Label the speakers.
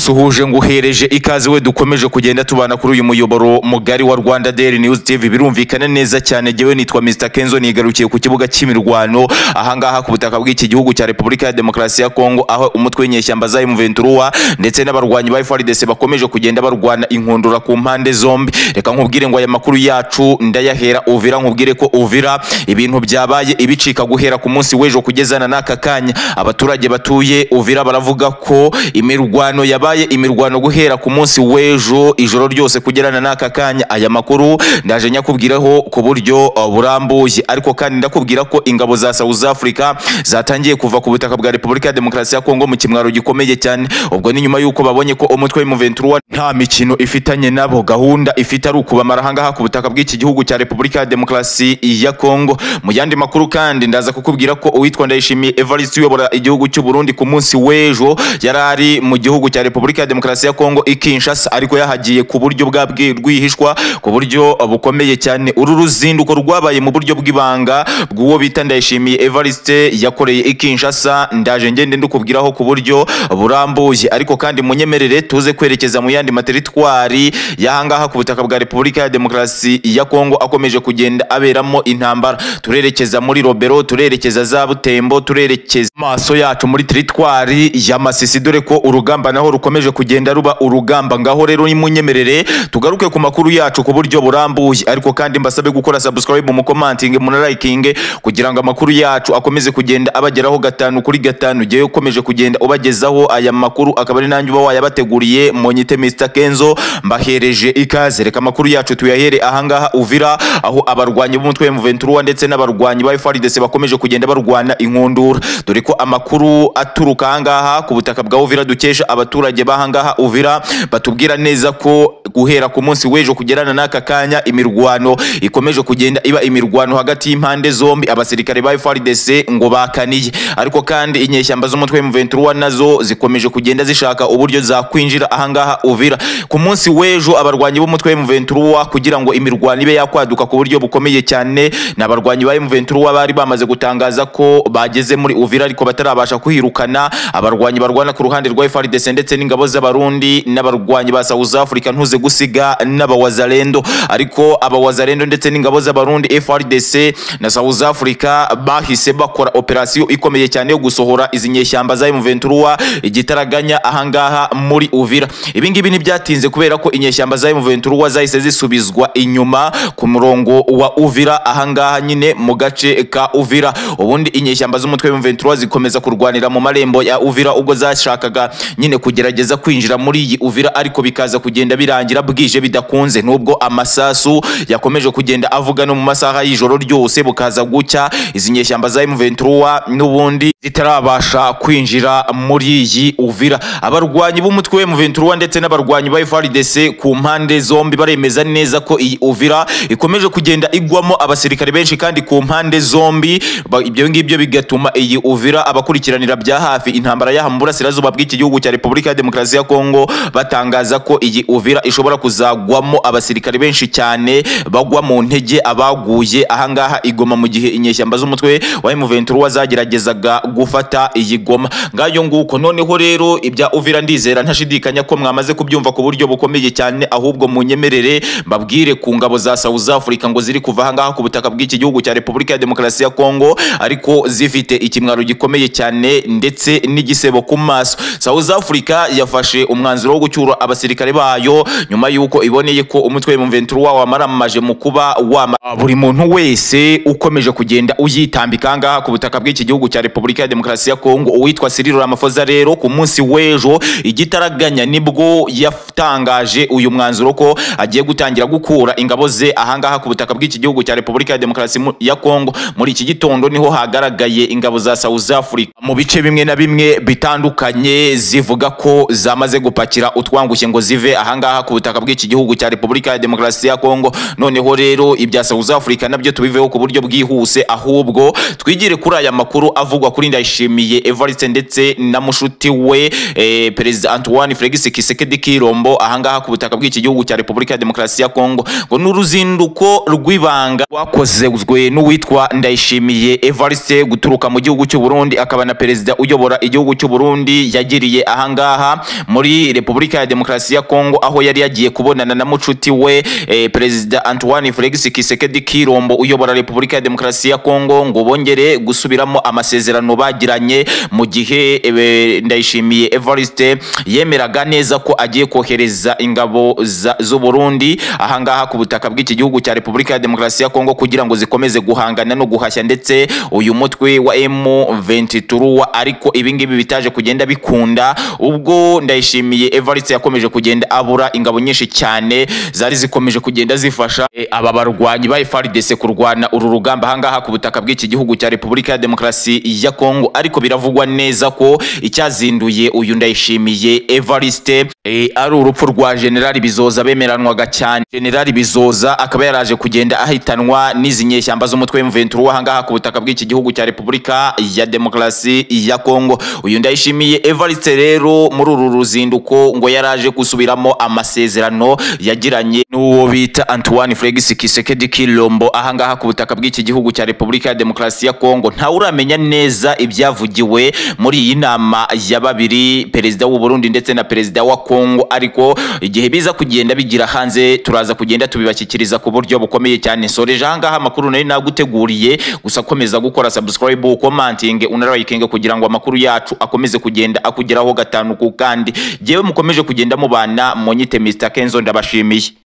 Speaker 1: Usuhuje nguhereje ikaze we dukomeje kugenda tubana kuri uyu muyoboro mugari wa Rwanda Daily News TV. Birumvikana neza cyane, jewe nitwa Mr Kenzo, nigarukiye ku kibuga cy'imirwano ahangaha ku butaka bw'iki gihugu cya Repubulika ya Demokarasi ya Kongo, aho umutwe w'inyeshyamba za M23 ndetse n'abarwanyi ba FARDC bakomeje kugenda barwana inkundura ku mpande zombi. Reka nkubwire ngo aya makuru yacu ndayahera Uvira, nkubwire ko Uvira ibintu byabaye ibicika guhera ku munsi w'ejo kugezana n'aka kanya. Abaturage batuye Uvira baravuga ko imirwano yabaye imirwano guhera ku munsi w'ejo ijoro ryose kugerana n'aka kanya. Aya makuru ndaje nyakubwiraho ku buryo burambuye, ariko kandi ndakubwira ko ingabo za South Africa zatangiye kuva ku butaka bwa Repubulika ya Demokarasi ya Kongo mu kimwaro gikomeye cyane. Ubwo ni nyuma yuko babonye ko umutwe wa M23 nta mikino ifitanye nabo, gahunda ifite ari ukubamara ahangaha ku butaka bw'iki gihugu cya Repubulika ya Demokarasi ya Kongo. Mu yandi makuru kandi ndaza kukubwira ko uwitwa Ndayishimiye Evariste uyobora igihugu cy'u Burundi ku munsi w'ejo yari ari mu gihugu cya Repubulika ya Demokarasi ya Kongo i Kinshasa, ariko yahagiye ku buryo bwa rwihishwa ku buryo bukomeye cyane. Uru ruzinduko rwabaye mu buryo bw'ibanga bw'uwo bita Ndayishimiye Evariste yakoreye i Kinshasa, ndaje ngende ndukubwiraho ku buryo burambuye. Ariko kandi munyemerere tuze kwerekeza mu yandi materitwari y'ahangaha ku butaka bwa Repubulika ya Demokarasi ya Kongo akomeje kugenda aberamo intambara. Turerekeza muri Robero, turerekeza za Butembo, turerekeza maso yacu muri teritwari ya Masisi, dore ko urugamba naho rukomeje kugenda ruba urugamba. Ngaho rero nimunyemerere tugaruke ku makuru yacu ku buryo burambuye, ariko kandi mbasabe gukora subscribe, mu commenting, mu liking, kugira ngo amakuru yacu akomeze kugenda abageraho gatanu kuri gatanu. Giye ukomeje kugenda ubagezaho aya makuru akaba ari nanjye uba wayabateguriye, monyite Mr Kenzo, mbahereje ikaze. Reka amakuru yacu tuyahere ahangaha Uvira, aho abarwanyi b'umutwe wa M23 ndetse n'abarwanyi ba FARDC bakomeje kugenda barwana inkundura, dore ko amakuru aturuka ahangaha ku butaka bwa Uvira dukesha abaturage bahangaha Uvira batubwira neza ko guhera ku munsi w'ejo kugerana n'aka kanya imirwano ikomeje kugenda iba imirwano hagati y'impande zombi. Abasirikare ba FARDC ngo bakaniye, ariko kandi inyeshyamba z'umutwe wa M23 nazo zikomeje kugenda zishaka uburyo zakwinjira ahangaha Uvira. Ku munsi w'ejo abarwanyi b'umutwe wa M23 kugira ngo imirwano ibe yakwaduka ku buryo bukomeye cyane, n'abarwanyi ba M23 bari bamaze gutangaza ko bageze muri Uvira ariko batarabasha kuhirukana abarwanyi barwana ku ruhande rwa FARDC ndetse n'ingabo z'Abarundi n'abarwanyi ba South Africa, ntuze gusiga n'abawazalendo. Ariko abawazalendo ndetse n'ingabo z'Abarundi, FARDC na South Africa bahise bakora operasiyo ikomeye cyane yo gusohora izi nyeshyamba za M23 igitaraganya ahangaha muri Uvira. Ibi ngibi ntibyatinze kubera ko inyeshyamba za M23 zahise zisubizwa inyuma ku murongo wa Uvira ahangaha nyine mu gace ka Uvira. Ubundi inyeshyamba z'umutwe wa M23 zikomeza kurwanira mu marembo ya Uvira ubwo zashakaga nyine kugerageza kwinjira muri iyi Uvira, ariko bikaza kugenda birangira bwije bidakunze, nubwo amasasu yakomeje kugenda avuga no mu masaha y'ijoro ryose bukaza gucya izi nyeshyamba za M23 n'ubundi zitarabasha kwinjira muri iyi Uvira. Abarwanyi b'umutwe wa M23 ndetse n'abarwanyi ba FARDC ku mpande zombi baremeza neza ko iyi Uvira ikomeje kugenda igwamo abasirikare benshi kandi ku mpande zombi. Ibyo ngibyo bigatuma iyi Uvira abakurikiranira bya hafi intambara y'aha mu burasirazuba bw'iki gihugu cya Repubulika ya Demokarasi ya Kongo batangaza ko iyi Uvira ishobora kuzagwamo abasirikare benshi cyane bagwa mu ntege abaguye ahangaha igoma mu gihe inyeshyamba z'umutwe wa M23 zageragezaga gufata iyi Goma. Ngayo nguko. Noneho rero ibya Uvira ndizera ntashidikanya ko mwamaze kubyumva ku buryo bukomeye cyane, ahubwo munyemerere mbabwire ku ngabo za South Africa ngo ziri kuva ahangaha ku butaka bw'iki gihugu cya Repubulika ya Demokarasi ya Kongo, ariko zifite ikimwaro gikomeye cyane ndetse n'igisebo ku maso. South Africa yafashe umwanzuro wo gucyura abasirikare bayo nyuma yuko iboneye ko umutwe wa M23 wamaramaje mu kuba buri muntu wese ukomeje kugenda uyitambika ahangaha ku butaka bw'iki gihugu cya Repubulika ya Demokarasi ya Kongo. Uwitwa Cyril Ramaphosa rero ku munsi w'ejo igitaraganya nibwo yatangaje uyu mwanzuro ko agiye gutangira gukura ingabo ze ahangaha ku butaka bw'iki gihugu cya Repubulika ya Demokarasi ya Kongo. Muri iki gitondo niho hagaragaye ingabo za South Africa mu bice bimwe na bimwe bitandukanye zivuga ko zamaze gupakira utwangushye ngo zive ahangaha ku butaka bw'iki gihugu cya Repubulika ya Demokarasi ya Kongo. Noneho rero ibya South Africa nabyo tubiveho ku buryo bwihuse, ahubwo twigire kuri aya makuru avugwa kuri Ndayishimiye Evariste ndetse na mushuti we Perezida Antoine Felix Tshisekedi Tshilombo ahangaha ku butaka bw'iki gihugu cya Repubulika ya Demokarasi ya Kongo. Ngo n'uruzinduko rw'ibanga rwakozwe n'uwitwa Ndayishimiye Evariste guturuka mu gihugu cy'u Burundi, akaba na perezida uyobora igihugu cy'u Burundi, yagiriye ahangaha muri Repubulika ya Demokarasi ya Kongo, aho yari yagiye kubonana na mucuti we Perezida Antoine Felix Tshisekedi Tshilombo uyobora Repubulika ya Demokarasi ya Kongo, ngo bongere gusubiramo amasezerano bagiranye mu gihe Ndayishimiye Evariste yemeraga neza ko agiye kohereza ingabo z'u Burundi ahangaha ku butaka bw'iki gihugu cya Repubulika ya Demokarasi ya Kongo kugira ngo zikomeze guhangana no guhashya ndetse uyu mutwe wa M23. Ariko ibingibi bitaje kugenda bikunda ubwo Ndayishimiye Evariste yakomeje kugenda abura ingabo nyinshi cyane zari zikomeje kugenda zifasha aba barwanyi ba FARDC kurwana uru rugamba ahangaha ku butaka bw'iki gihugu cya Repubulika ya Demokarasi ya Kongo. Ariko biravugwa neza ko icyazinduye uyu Ndayishimiye Evariste ari urupfu rwa General Bizoza bemeranwaga cyane. General Bizoza akaba yaraje kugenda ahitanwa n'izi nyeshyamba z'umutwe M23 ahangaha ku butaka bw'iki gihugu cya Repubulika ya Demokarasi ya Kongo. Uyu Ndayishimiye Evariste rero muri uru ruzinduko ngo yaraje gusubiramo amasezerano yagiranye n'uwo bita Antoine Felix Tshisekedi Tshilombo ahangaha ku butaka bw'iki gihugu cya Repubulika ya Demokarasi ya Kongo. Nta uramenya neza ibyavugiwe muri iyi nama ya babiri, perezida w'u Burundi ndetse na perezida wa Kongo, ariko igihe biza kugenda bigira hanze turaza kugenda tubibashyikiriza ku buryo bukomeye cyane. Nsoreje ahangaha amakuru nari naguteguriye, gusa komeza gukora subscribe, commenting, unaliking kugira ngo amakuru yacu akomeze kugenda akugeraho gatanu ku kandi. Jewe mukomeje kugenda mubana munyite Mr Kenzo, ndabashimiye.